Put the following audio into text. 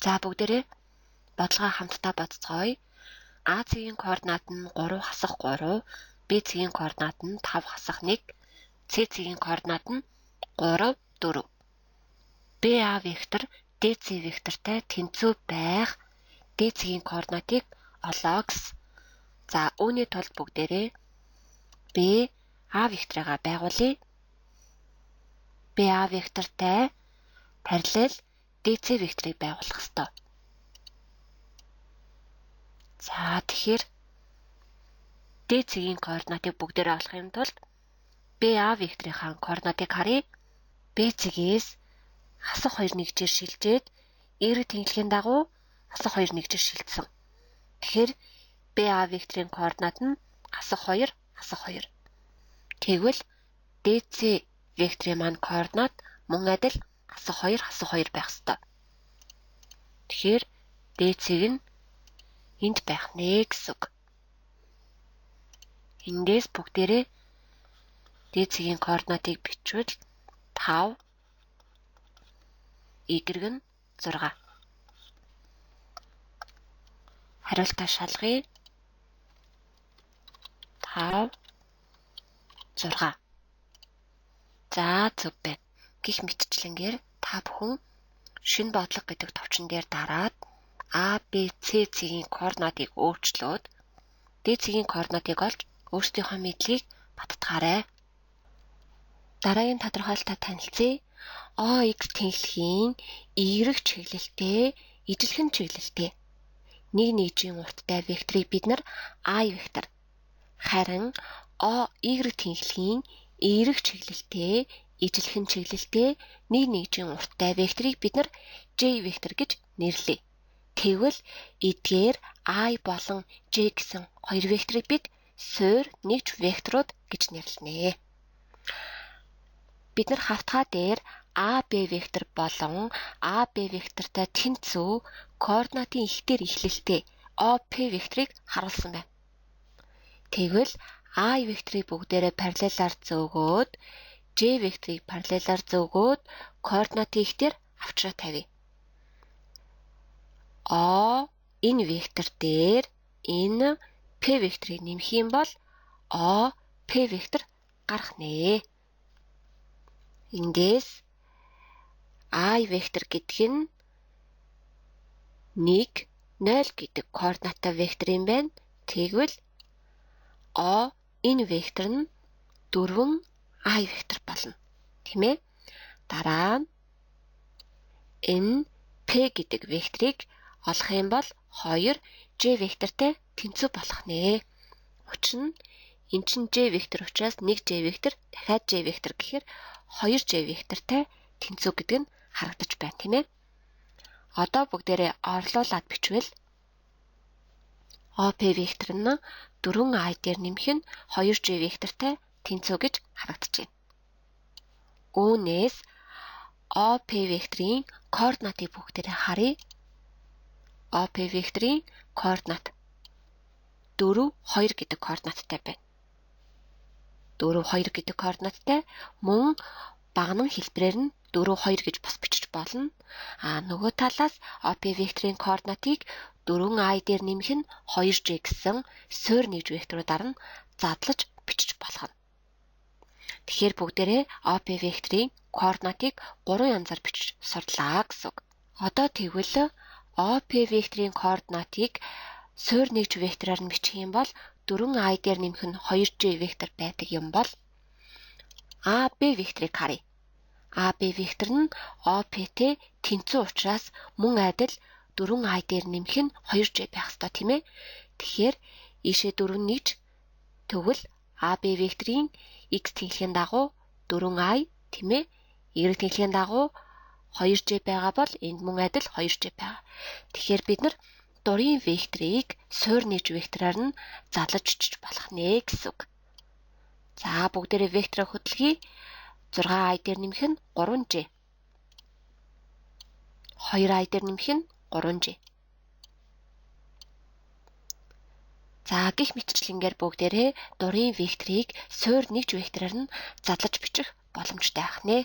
За бүгдээрээ бодлогоо хамтдаа бодцгооё. А цэгийн координат нь 3 хасах 3, Б цэгийн координат нь 5 хасах 1, С цэгийн координат нь 3 4. БА вектор ДЦ вектортай тэнцүү байх Д цэгийн координатыг олоо гэсэн. За үүний тулд бүгдээрээ Б А векторыгаа байгуулъя. БА вектортай параллел ДЦ векторыг байгуулах ёстой. За тэгэхээр Д цэгийн координатыг бүгдээрээ олох юм тулд БА векторынхаа координатыг харъя. Б цэгээс хасах 2 нэгжээр шилжээд Y тэнхлэгийн дагуу хасах 2 нэгжээр шилжсэн. Тэгэхээр БА векторын координат нь хасах 2, хасах 2. Тэгвэл ДЦ векторын маань координат мөн адил хасах 2, хасах 2 байх ёстой. Тэгэхээр ДЦ-г нь энд байх нэ гэсэн үг. Эндээс бүгдээрээ ДЦ-гийн координатыг бичвэл 5, Y нь 6. Хариултаа шалгая. 5 6. За зөв байна. Гэх мэтчлэнгээр та бүхэн шинэ бодлого гэдэг товчон дээр дараад А, Б, С цэгийн координатыг өөрчлөөд Д цэгийн координатыг олж өөрсдийнхөө мэдлэгийг баттгаарай. Дараагийн тодорхойлолттой танилцъя. ОХ тэнхлэгийн Y чиглэлтэй, ижилхэн чиглэлтэй нэг нэгжийн урттай векторыг бид нар I вектор. Харин OY тэнхлэгийн Y чиглэлтэй, ижилхэн чиглэлтэй нэг нэгжийн урттай векторыг бид нар J вектор гэж нэрлэе. Тэгвэл эдгээр I болон J гэсэн хоёр векторыг бид суурь нэгж векторууд гэж нэрлэнэ. Бид нар хавтгай дээр АБ вектор болон АБ вектортай тэнцүү координатын ихтер эхлэлтэй ОП векторыг харуулсан байна. Тэгвэл I векторыг бүгдээрээ параллелаар зөөгөөд J векторыг параллелаар зөөгөөд координатын ихтер авчраа тавья. О энэ вектор дээр энэ П векторыг нэмэх юм бол О П вектор гарах нэ. Эндээс I вектор гэдэг нь 1 0 гэдэг координаттай вектор юм байна. Тэгвэл О энэ вектор нь 4 I вектор болно. Тийм ээ? Дараа нь энэ П гэдэг векторыг олох юм бол 2 J вектортай тэнцүү болох нэ. Учир нь эн чинь J вектор учраас 1 J вектор дахиад J вектор гэхээр 2 J вектортай тэнцүү гэдэг нь харагдаж байна, тийм ээ. Одоо бүгдээрээ орлуулад бичвэл ОП вектор нь 4i дээр нэмэх нь 2J вектортай тэнцүү гэж харагдаж байна. Үүнээс ОП векторын координатыг бүгдээрээ харъя. ОП векторын координат 4 2 гэдэг координаттай байна. 4 2 гэдэг координаттай мөн баганан хэлбэрээр нь 4 2 гэж бас бичиж болно. А нөгөө талаас ОП векторын координатыг 4i дээр нэмэх нь 2j гэсэн суурь нэгж векторуудаар нь задлаж бичиж болох нь. Тэгэхээр бүгдээрээ ОП векторын координатыг 3 янзаар бичиж сурлаа гэсэн үг. Одоо тэгвэл ОП векторын координатыг суурь нэгж вектороор нь бичих юм бол 4i дээр нэмэх нь 2j вектор байдаг юм бол АБ векторыг харъя. АБ вектор нь ОП-тэй тэнцүү учраас мөн адил 4i дээр нэмэх нь 2j байх ёстой, тийм ээ. Тэгэхээр ийшээ 4 нэгж тэгвэл АБ векторын x тэнхлэгийн дагуу 4i, тийм ээ. Y тэнхлэгийн дагуу 2j байгаа бол энд мөн адил 2j байгаа. Тэгэхээр бид нар дурын векторыг суурь нэгж вектороор нь залаж бичиж болох нэ гэсэн үг. За бүгдээрээ вектороо хөдөлгөе. 6i дээр нэмэх нь 3j. 2i дээр нэмэх нь 3j. За гих мэтчлэнгээр бүгдээрээ дурын векторыг суурь нэгж вектороор нь задлаж бичих боломжтой байх нэ.